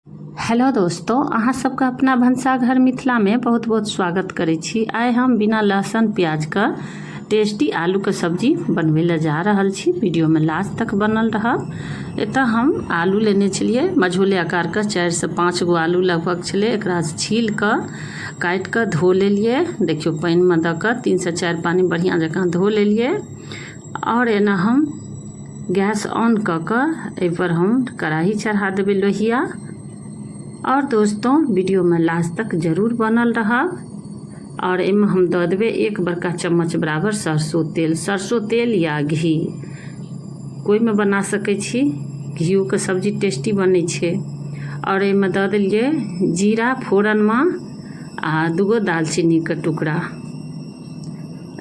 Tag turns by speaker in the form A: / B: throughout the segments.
A: Hello दोस्तों, अहाँ सबके अपना भनसाघर मिथिलामे बहुत बहुत स्वागत करै छी। आइ हम बिना लहसुन प्याजके टेस्टी आलूके सब्जी बनबै लए जा रहल छी। वीडियोमे लास्ट तक बनल रहब। एतऽ हम आलू लेने छलियै मझोले आकारके, 4 से 5 गो आलू लगभग छलै। एकरा छील कऽ काटि कऽ धो लेलियै। देखियौ, पानिमे दऽ कऽ 3 से 4 पानि बढ़िआँ जकाँ धो लेलियै। आओर एना हम गैस ऑन कऽ कऽ एहिपर हम कढ़ाही चढ़ा देबै लोहिया। आओर दोस्तों, वीडियोमे लास्ट तक जरूर बनल रहब। आओर एहिमे हम दऽ देबै 1 बड़का चम्मच बराबर सरसों तेल। सरसों तेल या घी कोइमे बना सकै छी, घिओके सब्जी टेस्टी बनै छै। आओर एहिमे दऽ देलियै जीरा फोरनमे आ 2 गो दालचीनीके टुकड़ा,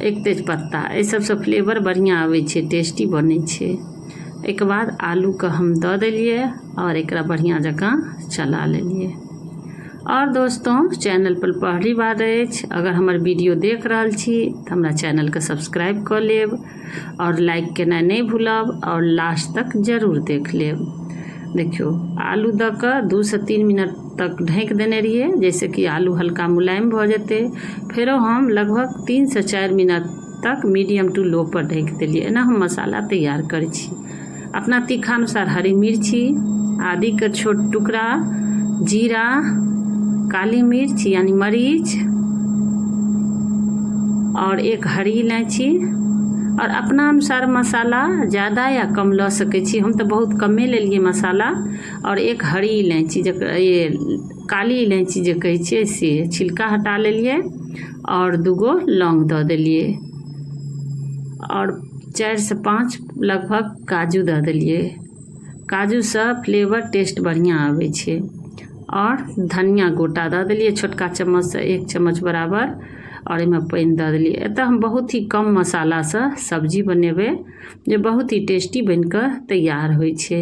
A: 1 तेजपत्ता। एहि सबसँ फ्लेवर बढ़िआँ आबै छै, टेस्टी बनै छै। एहिके बाद आलूके हम दऽ देलियै आओर एकरा बढ़िआँ जकाँ चला लेलियै। आओर दोस्तों, चैनल पर पहली बार अछि, अगर हमर वीडियो देख रहल छी तऽ हमरा चैनलके सब्सक्राइब कऽ लेब आओर लाइक केनाइ नहि भूलब आओर लास्ट तक जरूर देख लेब। देखियौ, आलू दऽ कऽ 2 से 3 मिनट तक ढकि देने रहियै, जाहिसँ कि आलू हल्का मुलायम भऽ जेतै। फेरो हम लगभग 3 से 4 मिनट तक मीडियम टू लो पर ढकि देलियै। एना हम मसाला तैयार करै छी। अपना तीखा अनुसार हरी मिर्ची, आदिके छोट टुकड़ा, जीरा, काली मिर्च यानी मरीच और 1 हरी इलायची और अपना अनुसार मसाला ज़्यादा या कम लऽ सकै छी। हम तऽ बहुत कमे लेलियै मसाला। और 1 हरी इलायची, जकरा ये काली इलायची जे कहै छियै, से छिलका हटा लेलियै और 2 गो लौंग दऽ देलियै और 4 से 5 लगभग काजू दऽ देलियै। काजूसँ फ्लेवर टेस्ट बढ़िआँ आबै छै। आओर धनिया गोटा दऽ देलियै छोटका चम्मचसँ 1 चम्मच बराबर आओर एहिमे पानि दऽ देलियै। एतऽ हम बहुत ही कम मसालासँ सब्जी बनेबै, जे बहुत ही टेस्टी बनि कऽ तैयार होइ छै।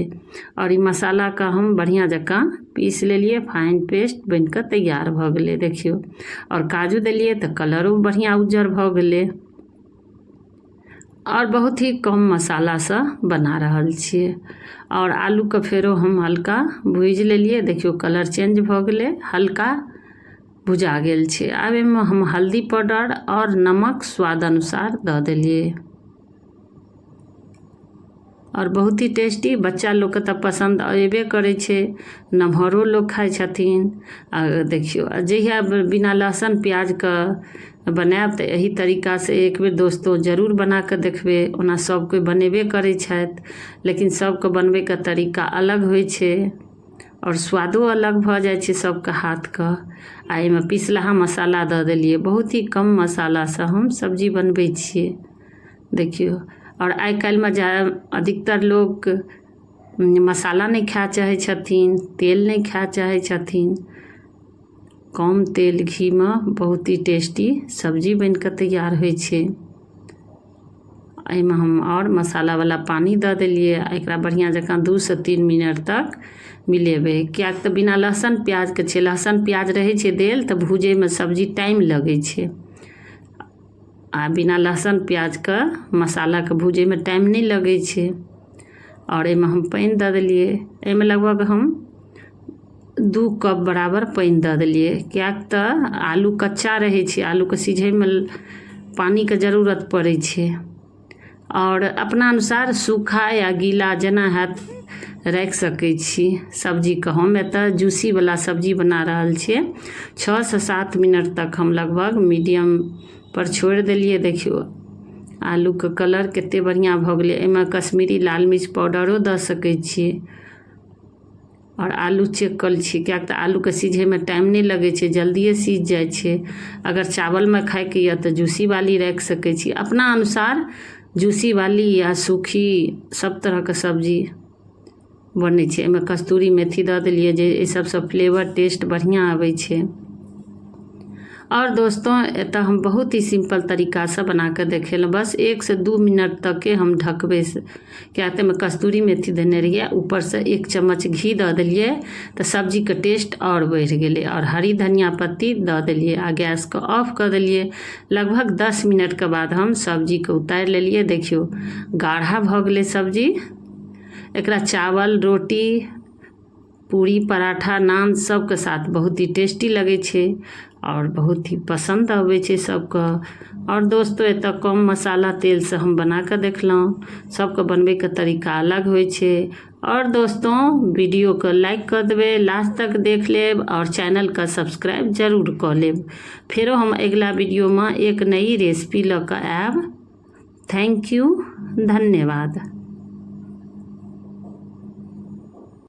A: आओर ई मसालाके हम बढ़िआँ जकाँ पीस लेलियै, फाइन पेस्ट बनि कऽ तैयार भऽ गेलै। देखियौ, आओर काजू देलियै तऽ कलरो बढ़िआँ उज्जर भऽ गेलै। आओर बहुत ही कम मसालासँ बना रहल छियै। आओर आलूके फेरो हम हल्का भूजि लेलियै। देखियौ, कलर चेंज भऽ गेलै, हल्का भुजा गेल छै। आब एहिमे हम हल्दी पाउडर आओर नमक स्वाद अनुसार दऽ देलियै। आओर बहुत ही टेस्टी, बच्चा लोकके तऽ पसन्द अयबे करै छै, नमहरो लोक खाइ छथिन। आ देखियौ, आ जहिया बिना लहसुन प्याजके बनायब तऽ एहि तरीकासँ एक बेर दोस्तो जरूर बना कऽ देखबै। ओना सभ कोइ बनेबे करै छथि, लेकिन सभके बनबैके तरीका अलग होइ छै आओर स्वादो अलग भऽ जाइ छै सभके हाथके। आ एहिमे पिसलाहा मसाला दऽ देलियै। बहुत ही कम मसालासँ हम सब्जी बनबै छियै। देखियौ, आओर आइ काल्हिमे जे अधिकतर लोक मसाला नहि खाय चाहै छथिन, तेल नहि खाय चाहै छथिन, कम तेल घीमे बहुत ही टेस्टी सब्जी बनि कऽ तैयार होइ छै। एहिमे हम आओर मसालावला पानि दऽ देलियै आ एकरा बढ़िआँ जकाँ 2 से 3 मिनट तक मिलेबै, किएक तऽ बिना लहसुन प्याजके छै। लहसुन प्याज रहै छै देल तऽ भूजैमे सब्जी टाइम लगै छै आ बिना लहसुन प्याजके मसालाके भूजैमे टाइम नहि लगै छै। आओर एहिमे हम पानि दऽ देलियै। एहिमे लगभग हम 2 कप बराबर पानि दऽ देलियै, किएक तऽ आलू कच्चा रहै छै, आलूके सिझैमे पानिके जरूरत पड़ै छै। आओर अपना अनुसार सूखा या गीला जेना हैत राखि सकै छी सब्जीके। हम एतऽ जूसीवला सब्जी बना रहल छियै। 6 से 7 मिनट तक हम लगभग मीडियम पर छोड़ि देलियै। देखियौ, आलूके कलर कते बढ़िआँ भऽ गेलै। एहिमे कश्मीरी लाल मिर्च पाउडरो दऽ सकै छियै। आओर आलू चेक कऽ लै छियै, किएक तऽ आलूके सिझैमे टाइम नहि लगै छै, जल्दिए सीझ जाइ छै। अगर चावलमे खाइके यऽ तऽ जूसी वाली राखि सकै छी। अपना अनुसार जूसी वाली या सूखी, सब तरहके सब्जी बनै छै। एहिमे कस्तूरी मेथी दऽ देलियै, जे एहि सबसँ फ्लेवर टेस्ट बढ़िआँ आबै छै। आओर दोस्तों, एतऽ हम बहुत ही सिंपल तरीकासँ बना कऽ देखेलहुँ। बस 1 से 2 मिनट तकके हम ढकबै, किएक तऽ एहिमे कस्तूरी मेथी देने रहियै, ऊपरसँ 1 चम्मच घी दऽ देलियै तऽ सब्जीके टेस्ट आओर बढ़ि गेलै। आओर हरी धनिया पत्ती दऽ देलियै आ गैसके ऑफ कऽ देलियै। लगभग 10 मिनटके बाद हम सब्जीके उतारि लेलियै। देखियौ, गाढ़ा भऽ गेलै सब्जी। एकरा चावल, रोटी पूरी, पराठा, नान सबके साथ बहुत ही टेस्टी लगै छै आओर बहुत ही पसन्द अबै छै सबके। आओर दोस्तो, एतऽ कम मसाला तेलसँ हम बनाकऽ देखलहुँ। सबके बनबैके तरीका अलग होइ छै। आओर दोस्तों, वीडियोके लाइक कऽ देबै, लास्ट तक देख लेब आओर चैनलके सब्सक्राइब जरूर कऽ लेब। फेरो हम अगिला वीडियोमे एक नई रेसिपी लऽ कऽ आयब। Thank you, धन्यवाद।